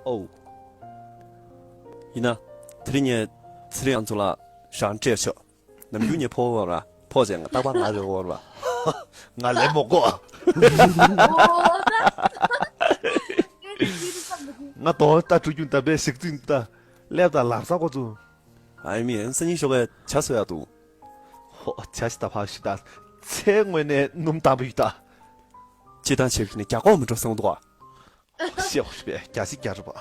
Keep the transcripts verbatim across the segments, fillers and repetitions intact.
ཨོ། ཡིན་ན། དེ་རིང་ངས་ཚེ་རིང་ཚོ་ལ་ཞང་སྤྲད་ཆོག་ནམ་རྒྱུན་ངས་ཕོ་བོ་ར་ཕོ་ཅེ་ང་རྟག་པར་ང་རེ་བོར་བ། ང་ལས་མོ་གོ། ང་དོན་ལྟ་འགྲོ་རྒྱུ་འདམ་པའི་ཞིག་རྩིས་ལྟ། སླེབས་དང་ལབ་ས་ཁོ་ཚོ། ཨའི་མི་སང་ཉིན་ཞོགས་ཀས་ཇ་བཟོ་ཡག་འདུག་ཧོ་ཇ་ཞིག་ད་ཕག་ཞིག་ད། ཚེ་སྔོན་ནས་སྣུམ་དམ་པོ་ཡོད་ད། སྤྱི་བཏང་བྱེད་ཀྱི་ནི་རྒྱ་ཁོག་མི་འགྲོ་སོང་འདུག་ཨ། ཤེས་པ་ཞིག་པས་རྒྱ་ཞིག་རྒྱ་རུ་བ།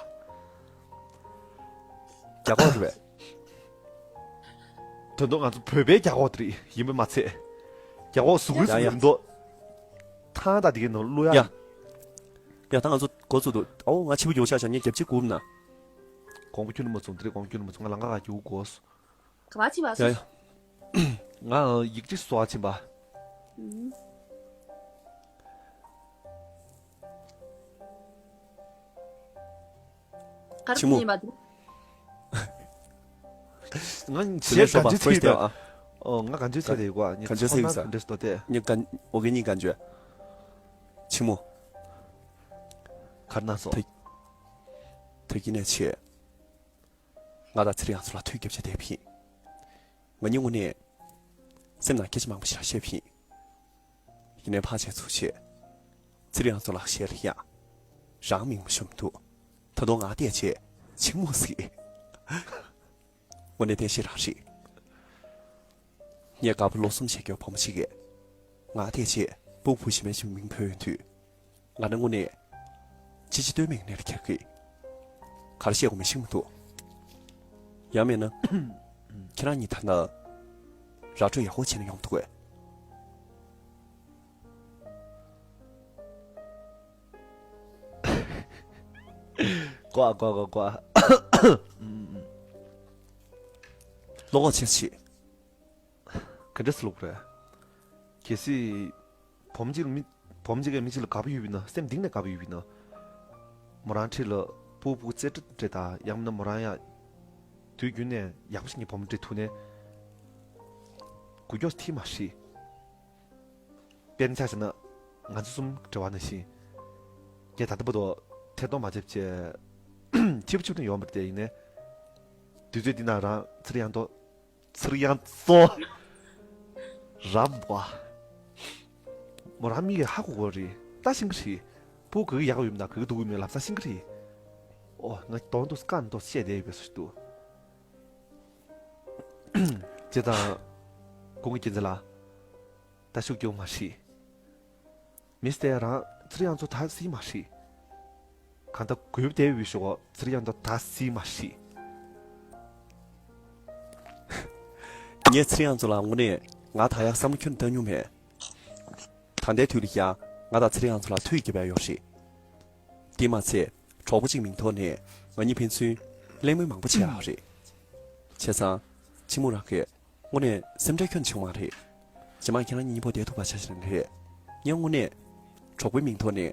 རྒྱ་ཁོག་རུ་བས། དོན་དུ་ང་ཚོ་བོད་པའི་རྒྱ་ཁོག་དེ་རེད་ཡིན་པས་མ་ཚད། རྒྱ་ཁོག་གཟུགས་པོའི་ཡ་ཡ། གཟུགས་མདོག་ཐང་ད་དེ་གའི་ནང་བླུག་ཡ། ཡ། ཡ་ད་ང་ཚོ་འགོ་ཚུགས་འདུག་ཨོ་ང་ཕྱི་པོ་རྒྱུག་ཆ་བྱ་ངས་རྒྱབ་ཅིག་སྒུག་ན། དགོང་པོ་ཁྱོད་ནི་མ་ཚོམ་དེ་རེད་དགོང་པོ་ཁྱོད་ནི་མ་ཚོམ་ང་ལང་ཀ་ག་རྒྱུག་དགོས། ག་བ་ཅི་བ་ཡ་ཡ། ང་ཡིག་ཅིག་གསོ་བ་ཕྱིན་པ། ཨུམ། གར་ཆི་མོ། ཉེ་མ་དུ། ང་ཞེ་ག་འཇོད་ཚེ་ཡོད་ཨ། ཨོ་ང་ག་འཇོད་ཚེ་རེད་གོ་ཨ་ཉེ་ག་འཇོད་ཚེ་ཡོད་ས། ག་འདྲེ་སྟོ་དེ། ཉེ་ག་ཨོ་གེ་ཉེ་ག་འཇོད། ཆི་མོ། གར་ན་སོ། ད་ད་གི་ནས་ཆེ། ང་དང་ཚེ་རིང་ཚོ་ལ་ཐུག་རྒྱབ་ཆ་དེ་ཕིན། ང་གཉིས་དངོས་གནས། སེམས་ནང་སྐད་ཆ་མང་པོ་ཞིག་བཤད་ཕིན། ཡིན་ནའི་ཕར་ཆེ་ཚུར་ཆེ། ཚེ་རིང་ཚོ་ལག་ཤེས་ལ་ཡ། རང་མིང་མ་ཤོམ་འདུག་ད་དུང་ང་བལྟས་བྱས་ཆིང་མོ་ཟིག་དངོས་གནས་བདེན་ཤེས་རང་རེད། ངས་དགའ་པོ་བློ་གསུམ་བྱེད་རྒྱུ་བུ་མོ་ཞིག་གིས། ང་བལྟས་བྱས་སྤུ་གུ་ཞིག་མེད་ཅིག་མིང་འབོད་ཡོང་དུས། ང་ནི་དངོས་གནས། ཅི་ཅི་སྟོན་མིག་ནས་ཁྱེར་གི། ག་རེ་བཤད་དགོས་མིན་ཤེས་མི་འདུག་ཡང་མིན་ན། ཁྱེད་རང་གཉིས་ད་ལྟ། ར་སྤྲོད་ཡག་པོ་བྱས་ནས་ཡོང་འདུག་གས། ཀོ་ཀོ་ཀོ་ཀོ། བློ་ཁོག་ཆེ་ཆེ། ག་འདྲ་སེ་ལུག་རེད། གལ་སྲིད། བུ་མོ་གཅིག་ལ་མི། བུ་མོ་གཅིག་གིས་མི་གཅིག་ལ་དགའ་པོ་ཡོད་པ་ཡིན་ན་སེམས་གཏིང་ནས་དགའ་པོ་ཡོད་པ་ཡིན་ན། མོ་རང་འཁྲིས་ལ་སྤུ་སྤུ་རྩེ་གྲ་སྤྲད་དང་ཡང་མིན་ན་མོ་རང་ཡང་། དུས་རྒྱུན་ནས་ཡག་པོ་ཞིག་གི་བུ་མོ་སྤྲད་ཐུབ་ནས། འགུལ་སྐྱོད་ཐིག་མ་ཧྲི། དཔེར་ན་ཆ་བཞག་ན། ང་ཚོ་གསུམ་འབྲེལ་བ་ནང་བཞིན། ངས་ད་ལྟ་བར་དུ་ཐད་གཏོང་མ་བྱས་བྱས། ཕྱི་པོ་ཕྱི་པོ་ཡོང་བ་དེ་ཡིན་ནས། དུས་ཚོད་འདི་ན་རང་ཚེ་རིང་ཚོ། ཚེ་རིང་ཚོ། རམ་པ། མོ་རང་མིག་གིས་ཧ་གོ་གོ་རེད་ལྟ་ཤེས་ཀྱི་རེད། སྤུ་གུ་ག་གི་ཡག་ཡོད་མེད་དང་ག་གི་སྡུག་ཡོད་མེད་ལབ་ས་ཤེས་ཀྱི་རེད། ཨོ་ང་གདོང་དུ་སྐད་མདོག་བཤད་བསྡད་ཡོད་པའི་བཟོ་ཞིག་འདུག་བྱས་ཙང་། ཁོང་གི་སྐྱེ་འཛིན་ལ། ད་ཤུགས་རྒྱུག་མ་ཧྲི། མི་སྟེ་རང་ཚེ་རིང་ཚོ་ད་སྲིད་མ་ཧྲི། གང་ལྟར་དགོས་བདེ་བའི་ཞོག་ཚེ་རིང་ཚོ་ད་སྲིད་མ་ཧྲི། ངས་ཚེ་རིང་ཚོ་ལ་དངོས་གནས་ང་ད་ཡག་བསམ་བློ་ཁྱོན་བཏང་མྱོང་མེད། ད་ལྟའི་དུས་ལ་ཡང་ང་དང་ཚེ་རིང་ཚོ་ལ་ཐུགས་དགྱེས་པ་ཡོད་རེད། དེ་མ་ཚད་གྲོགས་པོ་གཅིག་མིང་ཐོག་ནས་ང་གཉིས་ཕན་ཚུན་གླེང་མོལ་མང་པོ་བྱས་ཡོད་རེད། བྱས་ཙང་། ཕྱི་མོ་རང་གིས་དངོས་གནས་སེམས་ཁྲལ་ཁྱོན་ཆེ་བ་མ་རེད། རྗེས་མ་ཁྱེད་རང་གཉིས་པོ་བསྡད་ཐུབ་པ་བྱ་ཞིག་རང་རེད། ངས་དངོས་གནས་གྲོགས་པོའི་མིང་ཐོག་ནས་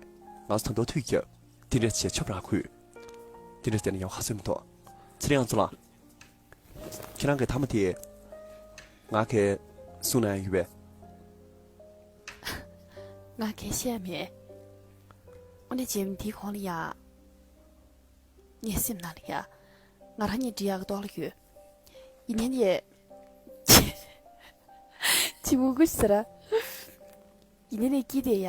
ང་ཚོ་ད་དུང་ཐུག་རྒྱབ་དེ་འདྲས་བྱས་ཆབ་ར་ཁུལ་དེ་འདྲས་བསྡད་ན་ཡག་ཧ་སོས་མི་འདུག་ཚེ་རིང་ཚོ་ལ། ཁྱེད་རང་གི་ཐ་མ་དེ་ང་གིས་གསུང་ན་ཡང་ཡོད་པས། ང་གིས་བཤད་མེད། དངོས་གནས་རྗེས་མ་འདིའི་གོང་ལ་ཡ། ངའི་སེམས་ནང་ལ་ཡ། ང་རང་གཉིས་འགྲིག་ཡག་གི་ཏོག་ལ་ཡོད། ཡིན་ནའི་ནི། ཅི་མོ་གུ་ཟེར། ཡིན་ནའི་ནི་སྐྱིད་དེ་ཡ།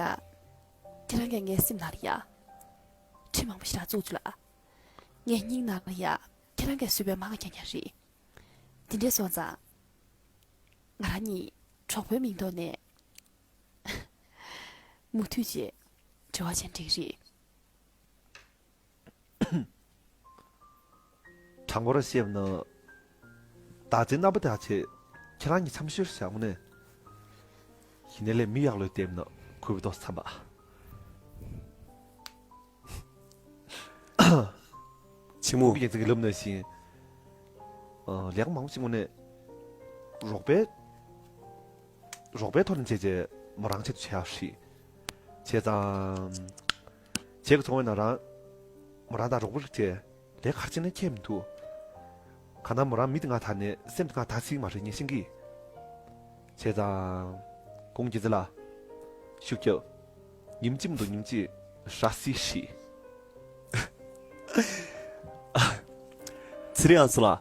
ཁྱེད་རང་གིས་ངའི་སེམས་ནང་ལ་ཡ། ཁྲི་མང་པོ་ཞིག་ར་བཙུགས་བཅུག་ལ། ངའི་སྙིང་ནང་ལ་ཡ། ཁྱེད་རང་གིས་བཟོས་པའི་མ་ག་རྐྱང་རྐྱང་རེད། དེ་འདྲས་སོང་ཙང་། ང་རང་གཉིས་གྲོགས་པོའི་མིང་ཐོག་ནས། མུ་མཐུད་བྱས་འབྲེལ་བ་བྱས་འགྲིག་རེད། དྲང་པོར་བཤད་ན། བདག་འཛིན་རྣམ་པ་དག་བྱས་ཁྱེད་རང་གཉིས་འཚམས་ཤོར་བྱ་དངོས་གནས། ཡིན་ནའི་ལས་མི་ཡག་ལོས་བལྟས་ན་གུས་པ་ཏོག་ཙམ་འཚམས་པ། ཕྱི་མོ། ཡིན་ཙང་ལབ་ནང་བཞིན། ལས་ཀ་མང་པོ་ཞིག་དངོས་གནས། རོགས་པའི། རོགས་པའི་ཐོག་ནས་བྱས་རྗེས་མོ་རང་ཆེད་དུ་བྱས་ཡག་ཧྲིག་བྱས་ཙང་། བྱས་ཀྱི་ཚོང་བའི་ནང་རང་། མོ་རང་དང་རོགས་པ་རིགས་བྱས་ལས་ག་རེ་བྱས་ནས་ཁྱད་མི་འདུག་གང་ལྟར་མོ་རང་མི་དེ་ང་ད་ནས་སེམས་དེ་ང་ད་སྲིད་མ་རེད་ངས་ཤེས་ཀྱི། བྱས་ཙང་། ཁོང་རྒྱལ་རྩེ་ལ། ཤུགས་རྒྱབ། ཉིན་གཅིག་མི་འདུག་ཉིན་གཅིག་ར་སྲིད་ཧྲིག་ཚེ་རིང་ཨ་ཚོ་ལགས།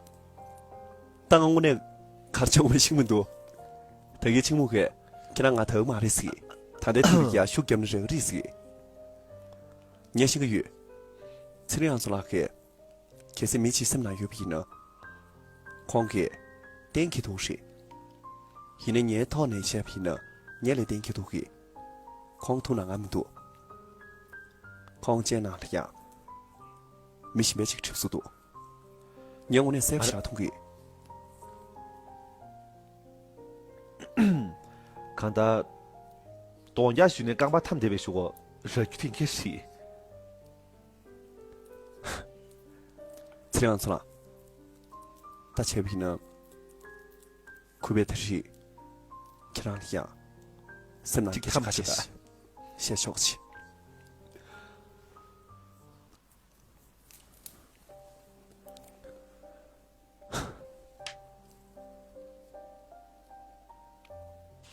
ད་ང་དངོས་གནས་གར་ཆོག་མ་ཤེས་མི་འདུག་ད་གིན་ཆིང་མུ་ཁེ། ཁྱེད་རང་ང་ད་མ་རེད་ཟེར། ད་ལྟའི་དུས་ལ་ཡ་ཤུགས་རྒྱབ་ན་རེ་ག་རེད་ཟེར། ངས་ཤེས་ཀྱི་ཡོད། ཚེ་རིང་ཨ་ཚོ་ལགས་ཀྱིས། གལ་སྲིད་མི་གཅིག་སེམས་ནང་ཡོད་པ་ཡིན་ན། ཁོང་གིས་གཏན་འཁེལ་ཐུབ་རེད། ཡིན་ནའི་ངའི་ཐོག་ནས་བཤད་པ་ཡིན་ན་ངས་ལས་གཏན་འཁེལ་ཐུབ་གི། ཁོང་ཐུག་ན་ང་མི་འདུག་ཁོང་ཅན་ནང་ལ་ཡང་མི་གཞན་པ་ཅིག་གྲིབ་སུ་འདུག་ངས་དངོས་གནས་གསལ་པོ་ཞིག་མཐོང་གི། གང་ལྟར། གདོང་རྒྱག་ཞུས་ནས་རྐང་པ་འཐམ་བསྡད་པའི་གཞུག་གུ་ར་རྒྱུ་ཐེངས་ཁེ་ཞིག་ཚེ་རིང་ཚོ་ལགས། ད་བྱས་པ་ཡིན་ན། གུས་པས་ད་རེས། ཁྱེད་རང་ལ་ཡང་། སེམས་ནང་སྐད་ཆ་ཁ་ཤས་ཤིག་བཤད་ཆོག་ཅིག་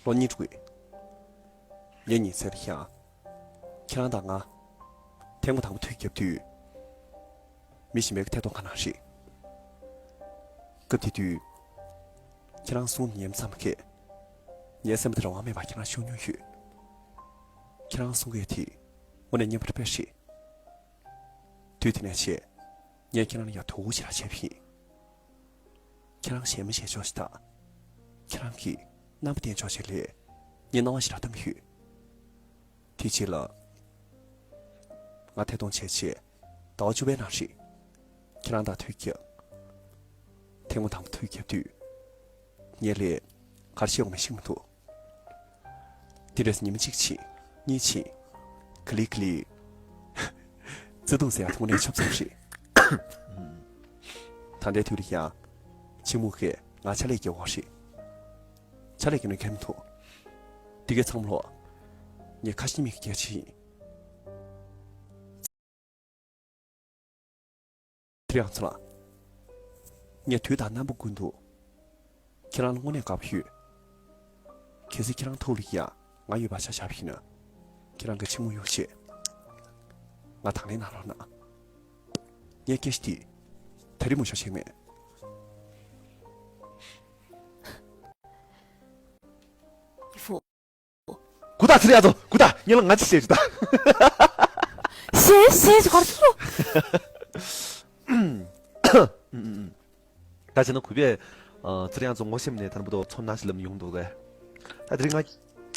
ལོ་གཉིས་དྲུག་ངའི་ཉིན་ཚེ་རིང་ཡང་། ཁྱེད་རང་དང་ང་། ཐེངས་མ་དང་པོ་ཐུག་བརྒྱབ་དུས། མི་གཞན་པའི་ཐད་གཏོང་ཁ་ནང་རེད། སྐབས་དེ་དུས། ཁྱེད་རང་གསུང་ཉན་མཚམས་ཁེ། ངའི་སེམས་དེ་རང་དབང་མེད་པར་ཁྱེད་རང་ཤོར་མྱོང་ཡོད། ཁྱེད་རང་གསུང་གི་དེ། དངོས་གནས་སྙན་པོ་དཔེ་རེད། དུས་དེ་ནས་བྱས། ངས་ཁྱེད་རང་ལ་ཡང་དོ་ཞེ་དྲག་བྱས་པ་ཡིན། ཁྱེད་རང་ཞེ་མི་ཞེ་ཕྱོགས་ཤིག་དང་། ཁྱེད་རང་གིས་རྣམ་པ་བསྟན་ཕྱོགས་ཤིག་ལས། ངས་སྣང་བ་ཞེ་དྲག་བཏང་གི་ཡོད། དེ་རྗེས་ལ། ང་ཐད་གཏོང་བྱས་རྗེས། ཟླ་བ་བཅུ་པའི་ནང་རེད། ཁྱེད་རང་དང་ཐུག་རྒྱབ། ཐེངས་མ་དང་པོ་ཐུག་རྒྱབ་དུས། ངས་ལས། གར་ཤེས་འོང་མི་ཤེས་མི་འདུག་དེ་འདྲས་ཉི་མ་གཅིག་ཕྱིན། གཉིས་ཕྱིན། ག་ལེ་ག་ལེ། བརྩེ་དུང་ཟེར་ཡག་ཐོག་ནས་ཆབ་ཚང་རེད། ད་ལྟའི་དུས་ལ་ཡང་། ཆིང་མུ་ཁེ་ང་ཕྱག་ལས་རྒྱག་དགོས་རེད། ཕྱག་ལས་རྒྱག་ནས་ཁེ་མི་ཐུབ། འདི་གའི་ཚང་མ་ལོག་ངས་ཁ་ཞེ་མེད་ཀྱི་རྒྱལ་ཆེ་ཡིན། ཚེ་རིང་ཚོ་ལགས། ངས་དུས་དང་རྣམ་པ་ཀུན་ཏུ། ཁྱེད་རང་ལ་དངོས་གནས་དགའ་པོ་ཡོད། གལ་སྲིད་ཁྱེད་རང་ཐུག་ལ་ཡ་ང་ཡོད་པ་ཆ་བཞག་པ་ཡིན་ན། ཁྱེད་རང་གི་ཆིང་མུ་གཡུག་བྱས། ང་དང་ལེན་གནང་རོགས་གནང་། ངས་སྐད་ཆ་དེ། ད་རེས་མོ་ཤོར་ཤེས་མེད། ཡི་ཧྥུ། གུ་ད་ཚེ་རིང་ཚོ་གུ་ད་ཉེ་ལ་ང་ཅི་བཤད་རེད་ད། ཤེས་ཤེས་གར་ཚུ། ད་བྱས་ན་གུས་པས། ཨ། ཚེ་རིང་ཚོ་ངོ་ཤེས་ནས་ད་ནི་བུ་དོ་ཚོ་ན་ཞིག་ལམ་ཡོང་འདུག་གས། ད་དེ་རིང་ང་།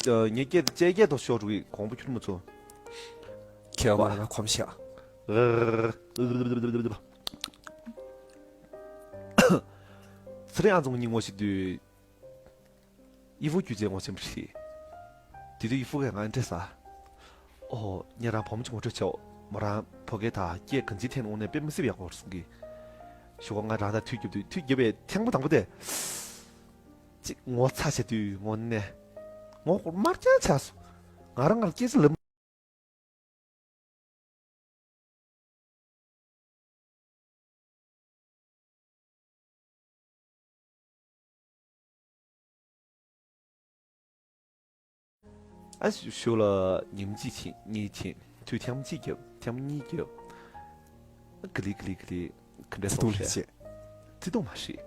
ཨ། ངེད་སྐད་ཅེས་སྐད་དོ་ཤོར་རུའི་གོང་བུ་ཁྱུར་མོ་ཚོ། ཁྱེད་མ་ང་གོམས་ཤག་ཚེ་རིང་ཚོ་གཉིས་ངོ་ཤེས་དུས། ཡི་ཧྥུ་རྒྱུ་ཅན་ངོ་ཤེས་པ་རེད། དེ་དུས་ཡི་ཧྥུ་གིས་ང་འདྲི་ས། ཨོ། ཉེ་རང་བུ་མོ་ཅིག་ངོ་སྤྲོད་བྱའོ། མོ་རང་བོད་སྐད་དང་སྐད་གང་ཅིའི་ཐད་ནས་དངོས་གནས་དཔེ་མི་སྲིད་པ་ཡག་པོ་རེད་གསུང་གི། ཞུ་བ་ང་རང་དང་དུས་རྒྱབ་དུས་དུས་རྒྱབ་པའི་ཐེངས་མ་དང་པོ་དེ། ཅིག་ངོ་ཚ་བྱེད་དུས་དངོས་གནས། ངོ་དམར་རྐྱང་ཆགས་སོང་། ང་རང་ང་ལ་སྐད་ཆ་ལབ། ཨ་ཞུ་ལ་ཉིན་གཅིག་ཕྱིན་གཉིས་ཕྱིན་དུས་ཐེངས་གཅིག་བརྒྱབ་ཐེངས་གཉིས་བརྒྱབ། ག་ལེ་ག་ལེ་ག་ལེ་ག་འདྲ་བརྩེ་དུང་སོང་ལས་བྱས། བརྩེ་དུང་མ་ཞིག་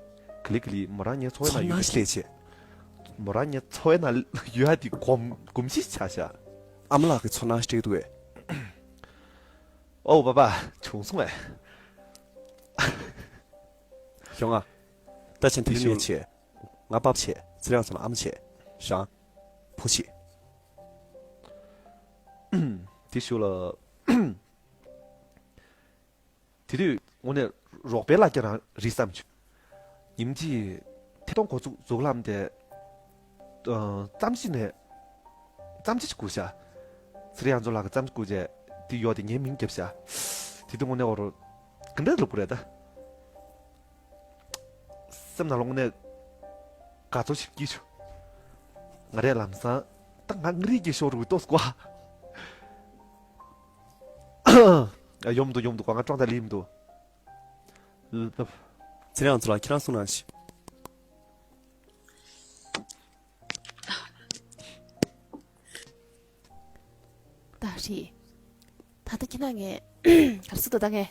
ག་ལེ་ག་ལེ་མོ་རང་ངའི་འཚོ་བའི་ནང་ཡོད་ཚོར་སྣང་ཞིག་ལས་བྱས། མོ་རང་ངའི་འཚོ་བའི་ནང་ཡོད་ཡ་དེ་གོམས་གོམས་གཤིས་ཆགས་ཤག་ཨ་མ་ལགས་ཀྱི་ཚོར་སྣང་ཞིག་སྤྲད་འདུག་གས། ཨོ་པ་པ་བྱུང་སོང་ངས། ཞོགས་ང་། ད་ཆེན་དེ་ཤོད་བྱས། ང་པ་བྱས་ཚེ་རིང་ཚོ་ལ་ཨ་མ་བྱས། རང་། བུ་བྱས། དེ་ཞུ་ལ། དེ་དུས་དངོས་གནས་རོགས་པའི་ལ་རྒྱ་རང་རེད་བསམ་བྱུང་། ཉིན་གཅིག་ཐད་གཏོང་འགོ་བཙུགས་འཛུགས་ལམ་དེ། ཨ། རྩམ་ཕྱེ་ནས། རྩམ་ཕྱེ་ཅིག་བསྐུར་བྱ། ཚེ་རིང་ཚོ་ལགས་ཀྱི་རྩམ་ཕྱེ་བསྐུར་བྱས། དེ་ཡོད་དེ་ངའི་མིང་བརྒྱབ་བྱ། དེ་དུས་དངོས་གནས་འོ་རོ། ག་འདྲ་ལབ་དགོས་རེད་ད། སེམས་ནང་ལོགས་ནས་དགའ་ཚོར་ཞིག་སྐྱེས་བྱུང་། ང་རས་ལམ་སང་ད་ང་ངི་རིག་གི་ཤོར་རུ་ཏོག་སྐོ། ཡོམ་འདུག་ཡོམ་འདུག་ང་ཀྲོང་ད་ལིམ་འདུག་ཚེ་རིང་ཚོ་ལ་ཁྱེད་རང་གསུང་གནང་ཞིག་ད་རེད། ད་ལྟ་ཁྱེད་རང་ངས་ག་རེ་ཟེར་འདུག་ད་ངས།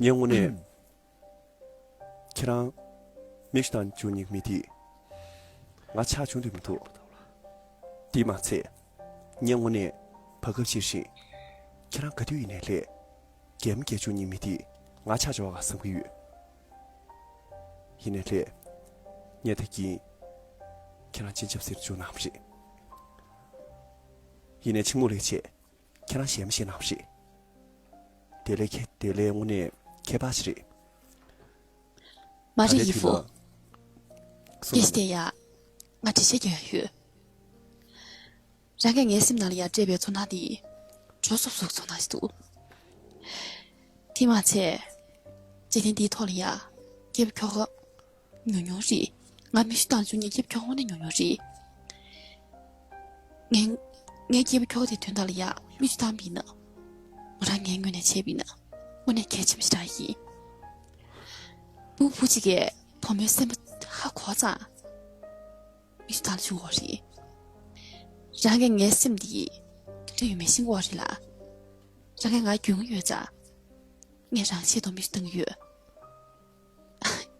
ངས་དངོས་གནས་ཁྱེད་རང་མིག་ཆུ་བཏང་བཅུག་སྙིང་མི་དེ་ང་ཆགས་བྱུང་འདོད་མི་འདུག་དེས་མ་ཚད་ངས་དངོས་གནས་བར་སྐབས་ཅིག་རིང་ཁྱེད་རང་ག་དུས་ཡིན་ནའི་ལས་གད་མོ་བགད་བཅུག་སྙིང་མི་དེ་ང་ཆགས་བྱུང་བ་བསམ་གྱི་ཡོད། ཡིན་ནའི་ལས་ངས་ད་གིན་ཁྱེད་རང་སྤྱན་ཆབ་ཟེར་བཅུག་གནང་བ་རེད། ཡིན་ནའི་ཆིང་མོ་ལེགས་བྱས། ཁྱེད་རང་ཞལ་མི་ཞིག་གནང་བ་རེད། དེ་ལས་ཁྱེད་དེ་ལས་དངོས་གནས་ཁྱད་པར་ཞིག་རེད། མ་རེད་ཡི་ཧྥུ། སྐད་ཆ་དེ་ཡ། ང་འགྲེལ་བཤད་རྒྱག་ཡ་ཡོད། རང་གིས་ངའི་སེམས་ནང་ལ་ཡ་སྤྲད་པའི་ཚོར་སྣང་དེ། གྲོ་སོབ་སོབ་ཚོར་སྣང་ཞིག་འདུག་དེ་མ་ཚད། འཇིག་རྟེན་འདིའི་ཐོག་ལ་ཡ། སྐྱེས་པ་ཁྱོ་ག་ཉུང་ཉུང་རེད། ང་མིག་ཆུ་བཏང་བཅུག་མཁན་སྐྱེས་པ་ཁྱོ་ག་དངོས་གནས་ཉུང་ཉུང་རེད། ངས་ངས་སྐྱེས་པ་ཁྱོ་ག་དེ་དོན་དག་ལ་ཡ་མིག་ཆུ་བཏང་བ་ཡིན་ན། མོ་རང་ངའི་ངོས་ནས་བྱས་པ་ཡིན་ན། དངོས་གནས་གལ་ཆེན་པོ་ཞེ་དྲག་ཡིན། བུ་བུ་གཅིག་གིས་བུ་མོའི་སེམས་པ་ཧ་གོ་ཙང་། མིག་ཆུ་བཏང་བཅུག་གོ་རེད། རང་གིས་ངའི་སེམས་འདི་དེ་འདྲ་ཡོད་མེད་ཤེས་གོ་རེད་ལ། རང་གིས་ང་རྒྱུས་མངའ་ཡོད་ཙང་། ངས་རང་ཆེད་དུ་མིག་ཆུ་བཏང་གི་ཡོད།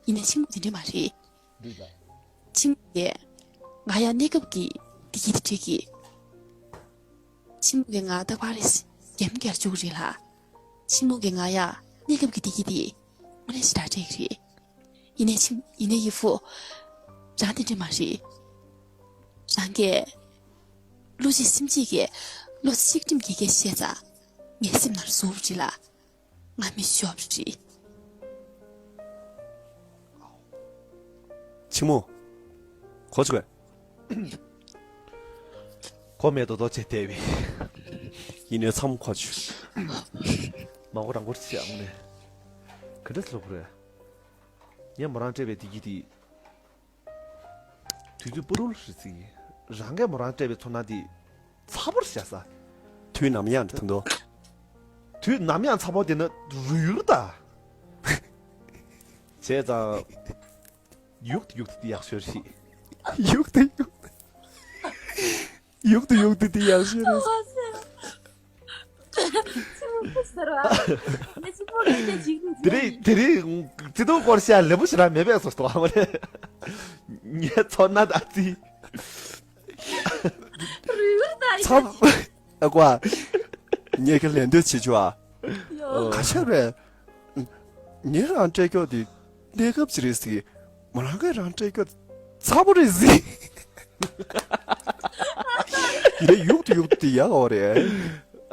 ཡིན་ནའི་ཆིང་མོ་དེ་འདྲ་མ་རེད། འདི་ལ། ཆིང་མོ་གིས་ང་ཡ་གནས་སྐབས་ཀྱི་བདེ་སྐྱིད་དེ་སྤྲད་ཀྱི། ཆིང་མོ་གིས་ང་རྟག་པར་རེ་ཞིག་གད་མོ་བགད་བཅུག་རེད་ལ། ཆིང་མོ་གིས་ང་ཡ་གནས་སྐབས་ཀྱི་བདེ་སྐྱིད་དེ་དངོས་གནས་ཞེ་དྲག་སྤྲད་ཀྱི་རེད། ཡིན་ནའི་ཆིང་ཡིན་ནའི་ཡི་ཧྥུ། རང་དེ་འདྲ་མ་རེད། རང་གིས་བློ་གཅིག་སེམས་གཅིག་གིས་བློ་རྩེ་གཅིག་སྒྲིམ་གྱིས་སྐད་བཤད་ཙང་། ངའི་སེམས་ནང་ཟུག་རེད་ལ། ང་མི་ཤོབ་རེད། ཆི་མོ། གོ་ཆོད། གོ་མེད་དོ་དོ་བྱེད་བསྡད་པའི། ཡིན་ནའི་མཚམས་གོ་ཆོད། མ་གོ་རང་གོ་ཆི་ཨང་ནས། ག་འདྲ་སློབ་རེད། ངས་མོ་རང་སྤྲད་པའི་བདེ་སྐྱིད་དེ། དུས་ཚོད་པུ་རུལ་རེད་ཟིག་རང་གིས་མོ་རང་སྤྲད་པའི་ཚོར་སྣང་དེ། ཚ་པོར་བྱ་ས། དུས་ནམ་ཡང་དུ་འདོ། དུས་ནམ་ཡང་ཚ་པོ་དེ་ནི་རུལ་ཡུར་ད། བྱས་ཙང་། ཡུག་ཏུ་ཡུག་ཏུ་དེ་ཡག་ཤོས་རེད། ཡུག་ཏུ་ཡུག་ཏུ། ཡུག་ཏུ་ཡུག་ཏུ་དེ་ཡག་ཤོས་རེད། ཟེར་བ། ངས་ཅི་པོ་ལས་དེ་ཅིག་ནི། དེ་རིང་དེ་རིང་བརྩེ་དུང་སྐོར་བཤད་ལེ་པོ་ཞེ་དྲག་མེད་པས་སོ་སྟོ་བ་མ་རེད། ངའི་ཚོར་སྣང་ད་ཙི། རུལ་ད་ཚ། ཨ་ཀོ་ཨ། ངས་ཁྱེད་ལན་འདེབས་བྱེད་ཆོག་ཨ། ཡོ། ག་ཤ་རེད། ངས་རང་སྤྲད་ཀྱོག་དེ་གནས་སྐབས་ཅི་རེད་ཟེར། མོ་རང་གིས་རང་སྤྲད་ཀྱོག་ཚ་པོ་རེད་ཟེར། ཡིན་ན་ཡུག་ཏུ་ཡུག་ཏུ་དེ་ཡག་ག་བ་རེད།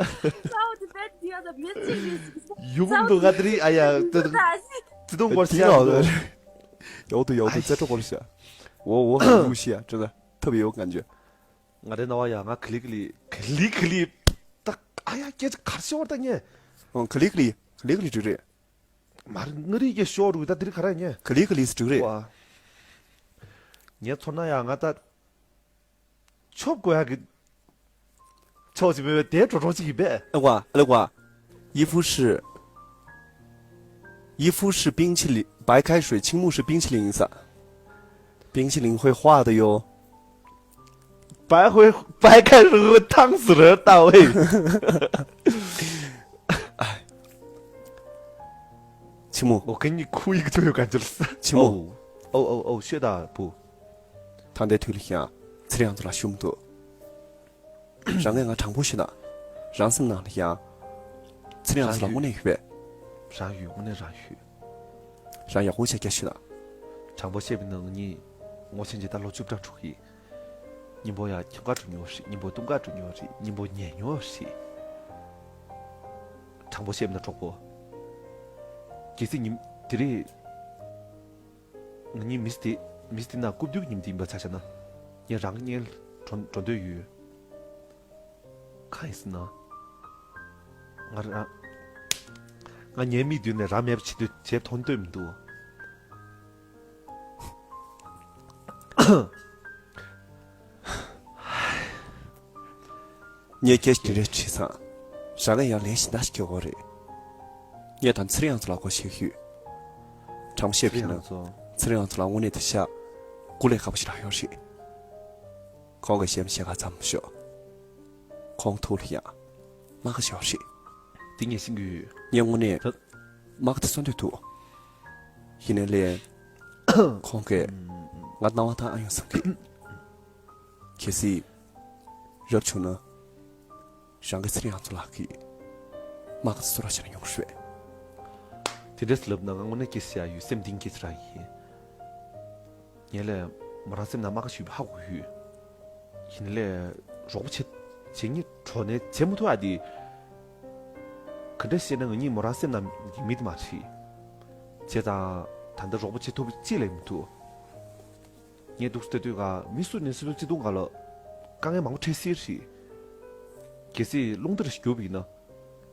ཚ་པོ་དེ་བས་དེ་ཡག་ད་མེད་ཅི་རེད་ཟེར། ཡུག་མི་འདུག་ག་དེ་རིང་ཨ་ཡ་ད་ད་ད་ཅི། བརྩེ་དུང་སྐོར་བཤད་འདུག་ཡག་ཏུ་ཡག་ཏུ་རྩེ་གྲོགས་སྐོར་བཤད། འོ་འོ་ཡུག་ཤི་ཡ་དྲི་ད་ཐབས་ཡོད་ག་འཇོ། ང་རའི་རྣ་བ་ཡ་ང་ག་ལི་ག་ལི་ག་ལི་ག་ལི། ད་ཨ་ཡ་སྐད་ཆ་གར་ཤོར་ད་ཉེ། ཨང་ག་ལི་ག་ལི་ག་ལི་ག་ལི་འདྲ་རེད། མར་ང་རི་སྐད་ཤོར་རུ་ད་དེ་རིང་ག་ར་ཉེ། ག་ལི་ག་ལི་འདྲ་རེད། ཝ། ངའི་ཚོར་སྣང་ཡ་ང་ད་ཆོབ་དགོས་ཡ་གི་ཆོག་ཅིག་མེད་པའི་དེ་འགྲོ་འགྲོ་ཅིག་ཡིན་པས། ཨ་ཝ་ཨ་ལེ་ཝ། 衣服是衣服是冰淇淋，白开水，青木是冰淇淋色。冰淇淋会化的哟。白会白开水会烫死人，大卫。哎，青木，我给你哭一个就有感觉了。青木，哦哦哦，谢大不。ད་ལྟའི་དུས་ལ་ཡང་ཚེ་རིང་ཚོ་ལ་ཤུམ་འདུག་རང་ངས་ང་དྲང་པོ་ཞུ་ན། རང་སེམས་ནང་ལ་ཡང་ཚེ་རིང་ཚོ་ལ་དངོས་གནས་ཡོད་པས། རང་ཡོད། དངོས་གནས་རང་ཡོད། རང་ཡག་པོ་བྱས་རྒྱ་ཞུ་ན། དྲང་པོ་བཤད་པ་ཡིན་ན་ང་གཉིས་ངོ་ཤེས་ཀྱི་ད་ལོ་བཅུ་ཕྲག་དྲུག་ཡིན། གཉིས་པོ་ཡང་ཁྱིམ་ཁ་འགྲོ་མྱོང་རེད། གཉིས་པོ་གཏུམ་ཁ་འགྲོ་མྱོང་རེད། གཉིས་པོ་ཉལ་མྱོང་རེད། དྲང་པོ་བཤད་པ་ཡིན་ན་གྲོགས་པོ། གལ་སྲིད་ཉིན་དེ་རིང་ང་གཉིས་མི་ཚེ་འདི་མི་ཚེ་འདི་ན་སྐུ་མདུན་གྱི་ཉིན་འདི་ཡིན་པ་ཆ་བཞག་ན། ངས་རང་གི་སྔོན་ལ་འགྲོ་འགྲོ་འདོད་ཡོད། གང་ཡིན་ཟེར་ན། ང་རང་ང་ངའི་མིག་མདུན་ནས་རང་མེད་པ་བྱེད་འདོད་བྱེད་མཐོང་འདོད་མི་འདུག་ངས་སྐད་ཆ་དེ་འདྲ་དྲིས་ཙང་། རང་ལ་ཡང་ལན་ཞིག་འདྲ་ཞིག་སྐྱོ་གོ་རེད། ངས་ད་ཚེ་རིང་ཚོ་ལ་གོ་ཤེས་ཡོད། དྲང་པོ་བཤད་པ་ཡིན་ན། ཚེ་རིང་ཚོ་ལ་དངོས་གནས་དེ་ཤ་དགུ་ལས་ཁ་པོ་ཞིག་རག་ཡོད་རེད། ཁོང་གི་གཞས་མ་ཤེས་ཁ་ཙམ་ཞོག་ཁོང་ཐུགས་ལ་ཡང་མ་ཁ་ཞོག་རེད། དེ་ངས་ཤེས་ཀྱི་ཡོད། ངས་དངོས་གནས་ད་མ་ཁ་དེ་གསོ་འདོད་འདུག་ཡིན་ནའི་ལས། ཁོང་གིས་ང་སྣང་བ་དག་ཨ་ཡོང་བསམ་གི། གལ་སྲིད་རབ་བྱུང་ན། རང་གི་ཚེ་རིང་ཚོ་ལགས་ཀྱིས་མ་ཁ་དེ་གསོ་ར་བྱས་ན་ཡོང་ཞུ་བས། དེ་འདྲས་ལབ་ན་ང་དངོས་གནས་སྐྱིད་ཤག་ཡོད། སེམས་གཏིང་སྐྱིད་ཅིག་རང་ཡིན། ངས་ལས་མོ་རང་སེམས་ནང་རྨ་ཁ་ཞུས་པ་ཧ་གོ་ཡོད། ཡིན་ལས་རོགས་པ་བྱེད་བྱེད་ཉིད་གྲོ་ནས་བྱེད་མི་ཐུབ་ཨ་དེ། ག་འདྲ་བཤད་ན་ང་གཉིས་མོ་རང་སེམས་ནང་གི་མི་དེ་མ་རེད། བྱས་ཙང་ད་ལྟ་རོགས་པ་བྱེད་ཐུབ་པ་ཅི་ལས་མི་ཐུབ། ངས་འདུག་ལྟ་དུས་ཀ་མི་སུ་ནས་སུ་བརྩེ་དུང་ག་ལ་དཀའ་ངལ་མང་པོ་འཕྲད་སྲིད་རེད། གལ་སྲིད་རླུང་རྟ་རེ་ཞིག་རྒྱུག་པ་ཡིན་ན།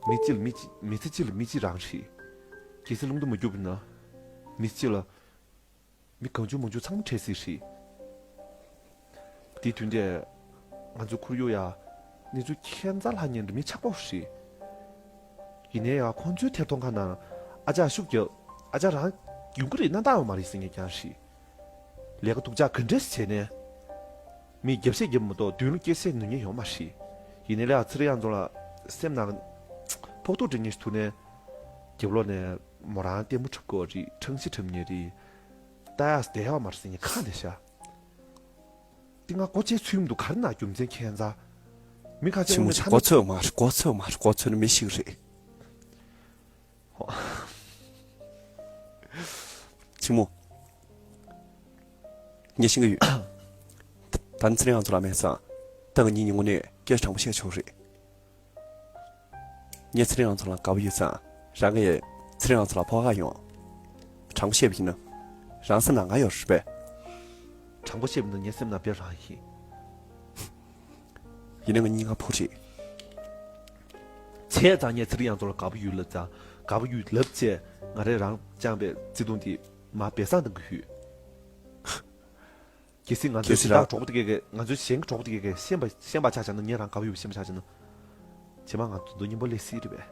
མི་གཅིག་ལ་མི་གཅིག་མི་ཚེ་གཅིག་ལ་མི་གཅིག་རང་རེད། གལ་སྲིད་རླུང་རྟ་མ་རྒྱུག་པ་ཡིན་ན། མི་གཅིག་ལ་མི་གང་བྱུང་མང་བྱུང་ཚང་མ་འཕྲད་སྲིད་རེད། དེའི་དུས་འདིར་ང་ཚོ་ཁོར་ཡུག་ཡ་གནས་ཚུལ་ཁྱད་མཚར་ལྷག་ཉན་འདྲ་མི་ཆགས་པ་རེད། ཡིན་ནའི་ཡང་ཁོང་ཚོའི་ཐད་གཏོང་ཁང་ནང་ཨ་ཅག་ཤུགས་རྒྱབ། ཨ་ཅག་རང་ཡོང་གི་རེད་ན་བཏང་ཡོད་མ་རེད་ཟེར་མཁན་ཀྱང་རེད། ལས་ཀ་སྡུག་ཅག་ག་འདྲས་བྱས་ནས། མི་རྒྱབ་བཤད་རྒྱབ་མ་གཏོགས་མདུན་ལ་སྐད་བཤད་ནུས་མཁན་ཡོད་མ་རེད། ཡིན་ནའི་ལས་ཨ་ཚེ་རིང་ཚོ་ལ་སེམས་ནང་ཕོག་ཐུག་འདྲ་མཁན་ཞིག་ཐུག་ནས། རྒྱབ་ལོགས་ནས་མོ་རང་ལྟད་མོ་འཁྲབ་དགོས་རེད། ཁྲང་ཤི་འཁྲབ་མཁན་རེད། ལྟ་ཡག་བསྡད་ཡག་མ་རེད་ཟེར་མཁན་གང་བསྡད་ཤག་དེ་ང་མགོ་བཅད་ཚུལ་མི་འདུག་ག་རེ་ན་རྒྱུ་མཚན་ཁྱད་མཚར། མི་ཁ་ཆེ་ཆི་མོ་ཆི་མགོ་ཚོས་མ་རེད། མགོ་ཚོས་མ་རེད། མགོ་ཚོས་ནི་མི་ཞིག་རེད། ཧོ། ཆི་མོ། ངས་ཤེས་ཀྱི་ཡོད། ད་ནི་ཚེ་རིང་ཚོ་ལ་མེད་ཙང་། ད་ང་གཉིས་ཉིན་གུང་ནས་སྐད་ཆ་དྲང་པོ་བཤད་ཆོག་རེད། ངས་ཚེ་རིང་ཚོ་ལ་དགའ་པོ་ཡོད་ཙང་། རང་གིས་ཚེ་རིང་ཚོ་ལ་ཕོག་ཁ་ཡོང་། དྲང་པོ་བཤད་པ་ཡིན་ན། རང་སེམས་ནང་ང་ཡོད་རེད་པས། དྲང་པོ་བཤད་པ་ཡིན་ན་ངའི་སེམས་ནང་དཔེ་རང་ཡིན། ཡིན་ན་ང་གཉིས་ཀ་བུ་རེད། བྱས་ཙང་ངས་ཚེ་རིང་ཚོ་ལ་དགའ་པོ་ཡོད་ལབ་ཙང་། དགའ་པོ་ཡོད་ལབ་བྱས་ང་རས་རང་བཅངས་པའི་བརྩེ་དུང་དེ་མར་སྦས་གསང་གཏང་གི་ཡོད། གལ་སྲིད་ང་ཚོའི་གལ་སྲིད་སྦྱིན་བདག་ར་གྲོགས་པོ་དེ་གས་ང་ཚོའི་གཞན་གྱི་གྲོགས་པོ་དེ་གས་ཤེས་པ་ཤེས་པ་ཆ་བཞག་ན། ངས་རང་དགའ་པོ་ཡོད་ཤེས་པ་ཆ་བཞག་ན། རྗེས་མ་ང་ཚོ་མདོ་སྙིང་པོ་སླེབས་སྲིད་རེད་པས།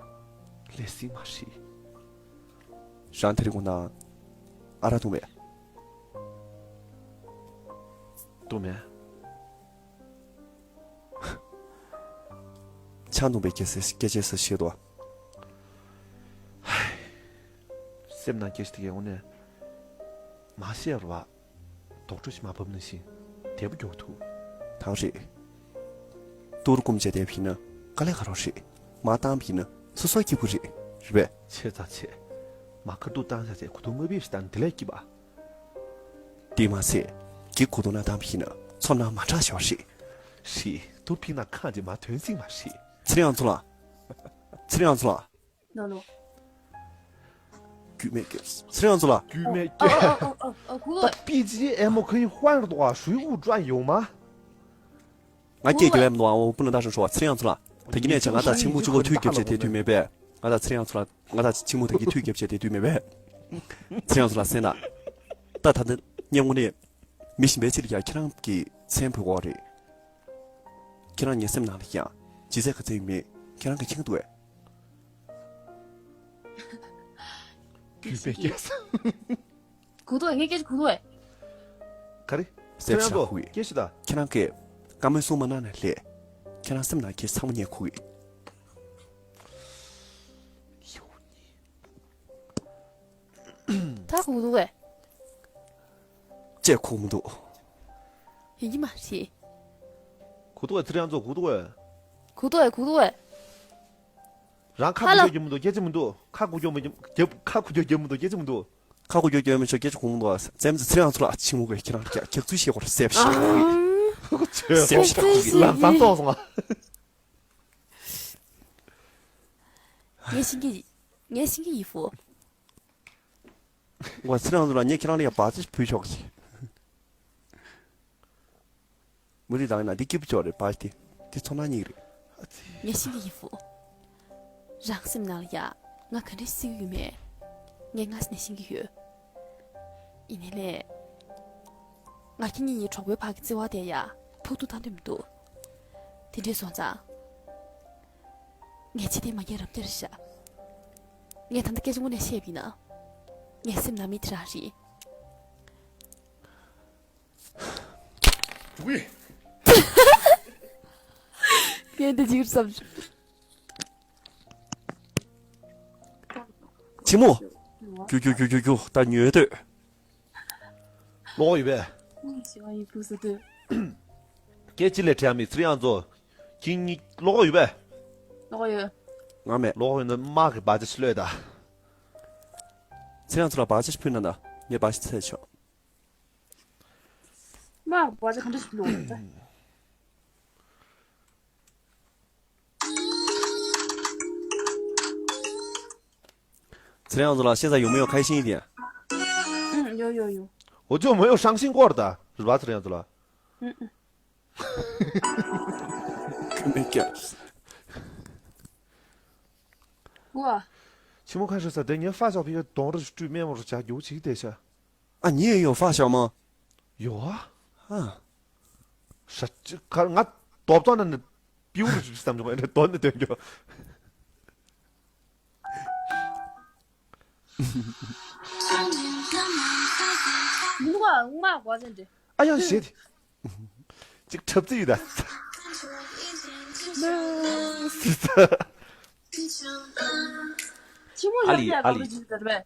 སླེབས་སྲིད་མ་རེད། རང་དེ་རིང་དགོང་དག་ཨ་རག་འཐུང་མེད། འཐུང་མེད། ཆང་འཐུང་པའི་སྐད་ཆ་སྐད་ཆ་ཟེར་ཤེས་དོ། སེམས་ནང་སྐད་ཆ་དེ་གའི་འོང་ནས། མ་བཤད་རོགས། དོགས་འདྲི་ཞིག་མ་བབས་ནང་བཞིན་དལ་པོ་མགྱོགས་ཐུག་ཐང་རེད། ཏུར་སྐུམ་བྱས་དེ་བྱིན་ན་དཀའ་ལས་ཁག་རོགས་རེད། མ་བཏང་བྱིན་ན་སོ་སོ་སྐྱིད་པོ་རེད། རེད་པས། ཆེ་ཙག་ཆེ། མ་ཁ་ཐུག་བཏང་བྱ་ཆེ་གོ་ཐུག་མ་བིས་བཏང་དེ་ལས་སྐྱིད་པ། དེ་མ་ཟད། གི་གོ་ཐུག་ན་བཏང་བྱིན་ན་ཚོར་སྣང་མ་དྲག་ཞོར་རེད། ཧྲི། ཏུར་ཕིག་ན་ཁ་ཅིག་མ་ཐོན་སྲིད་མ་ཧྲི། ཚེ་རིང་ཚོ་ལ། ཚེ་རིང་ཚོ་ལ། ནོ་ནོ། རྒྱུས་མེད་སྐྱེས། ཚེ་རིང་ཚོ་ལ། རྒྱུས་མེད་སྐྱེས། ཨ་ཨ་ཨ་ཨ་ཨ་ཁུ་ད་པི་ཇི་ཨེམ་ཁོའི་ཧོན་རྡོ་ཨ་ཧྲུའི་ཝུ་ཀྲ་ཡོང་མ། ང་སྐད་རྒྱབ་ཡ་མི་འདུག་ཨ་འོ་སྤུན་ན་ད་ཧྲང་ཧྲོ་བ། ཚེ་རིང་ཚོ་ལ། ད་གིན་ནས་ཆ་ང་ད་ཆིང་མུ་གཅིག་གོ་ཐུག་རྒྱབ་བྱས་དེ་དུས་མེད་པས། ང་ད་ཚེ་རིང་ཚོ་ལ། ང་ད་ཆིང་མུ་ད་གིན་ཐུག་རྒྱབ་བྱས་དེ་དུས་མེད་པས། ཚེ་རིང་ཚོ་ལ་སེམས་ན། ད་ད་ད་ཉེ་ངོ་ནས། མི་གཞན་པའི་ཕྱིར་ཡང་ཁྱེད་རང་གི་མཚན་འབོད་དགོས་རེད། ཁྱེད་རང་ངའི་སེམས་ནང་ལ་ཡང་ཇི་སྲིད་ག་ཚད་ཡོད་མེད་ཁྱེད་རང་གིས་མཁྱེན་འདུག་གས། རྒྱུས་མེད་སྐྱེས། གུ་དོག་ངས་སྐད་ཆ་གུ་དོག་གས། ག་རེ། སེམས་ཤ་ཁུ་ཡི། སྐད་ཆ་ད། ཁྱེད་རང་གིས་བཀའ་མོལ་གསུང་མ་གནང་ན་ལས། ཁྱེད་རང་སེམས་ནང་གི་ཚང་མ་ངས་ཁུག་གི། ད་གུ་དོག་གས། ཅེས་ཁུག་མི་འདུག་ཡིན་གྱི་མ་རེད། གུ་དོག་གས། ཚེ་རིང་ཚོ་གུ་དོག་གས། གུ་དོག་གས། གུ་དོག་གས། རང་ཁ་ཧ་ལ། གུ་རྒྱོབ་རྒྱོབ་མི་འདུག་སྐད་ཆ་མི་འདུག་ཁ་གུ་རྒྱོབ་མི་རྒྱོབ་རྒྱབ་ཁ་གུ་རྒྱོབ་རྒྱོབ་མི་འདུག་སྐད་ཆ་མི་འདུག་ཁ་གུ་རྒྱོབ་རྒྱོབ་མི་ཆོག་སྐད་ཆ་གུ་མི་འདུག་ཙེམ་ཙེ་ཚེ་རིང་ཚོ་ལ་ཆིང་མུ་གས་ཁྱེད་རང་རྒྱག་རྒྱག་ཚུལ་ཤེས་གོ་ར་སེབ་ཤ། སེབ་ཤ་ཁུ་གི་ལམ་སང་ཙོག་སོང་ང་། ངས་ཤིང་གི་ངས་ཤིང་གི་ཡི་ཧྥུ། ང་ཚེ་རིང་ཚོ་ལ་ངས་ཁྱེད་རང་ལ་ཡ་བ་ཅི་ཕུལ་ཆོག་གི། མུ་ཏིག་དང་ན་འདི་སྐྱིད་པོ་ཅོག་རེད་པ་དེ། འདི་ཚོ་ན་གཉིས་རེད། ངས་ཤེས་ཀྱི་ཡིན་ཧྥུ། རང་སེམས་ནང་ལ་ཡ། ང་ག་འདྲ་ཞིག་ཡོད་མེད། ངས་སྔར་ནས་ཤེས་ཀྱི་ཡོད། ཡིན་ནའི་ལས། ང་ཁྱེད་གཉིས་གྲོགས་པོའི་བར་གྱི་བརྩེ་བ་དེ་ཡ། ཕུག་ཏུ་བཏང་འདོད་མི་འདུག་དེ་འདྲས་སོང་ཙང་། ངས་ཅི་སྟེ་མ་རྒན་རབས་དེར་བཞག་ངས་ད་ལྟ་སྐད་ཆ་དངོས་གནས་བཤད་པ་ཡིན་ན། ངའི་སེམས་ནང་མི་དེ་རང་རེད། ངས་འདི་ཅིག་བསམ་བྱུང་། ཆི་མོ། ཀྱུ་ཀྱུ་ཀྱུ་ཀྱུ་ཀྱུ་ད་ཉོས་ལྟོས། ལོག་ཡོད་པས། ཞི་བ་ཡི་བུ་ཟེར་དུས། སྐད་ཅིག་ལས་བྲལ་མི་ཚེ་རིང་ཚོ། ཁྱེད་གཉིས་ལོག་ཡོད་པས། ལོག་ཡོད། ང་མེད། ལོག་ཡོད་ན་དམག་གི་བ་ཅ་ཞིག་ལོས་ད། ཚེ་རིང་ཚོ་ལ་བ་ཅ་ཞིག་ཕུལ་ན་ད་ངས་བ་ཅ་ཚད་ཆོག་དམག་གི་བ་ཅ་ག་འདྲ་ཞིག་ལོག་ཡོད་ད། 陈亮子了，现在有没有开心一点？嗯，有有有。我就没有伤心过的，是吧，陈亮子了？嗯嗯。没干。我。期末考试在等你发小皮个同志去面膜是加油漆的下。啊，你也有发小吗？有啊。啊。是这，看俺多不呢，那比我是三种，那多那对就。 ནུ་བ་ངུ་མ་གོ་ཟེར་འདྲི། ཨ་ཡང་ཞེས་ཏེ། ཅིག་འཁྲབ་རྩིས་ཡོད་ད། ཆི་མོ་ཡག་ཡག་ག་ལ་ཅིག་ཟེར་བས།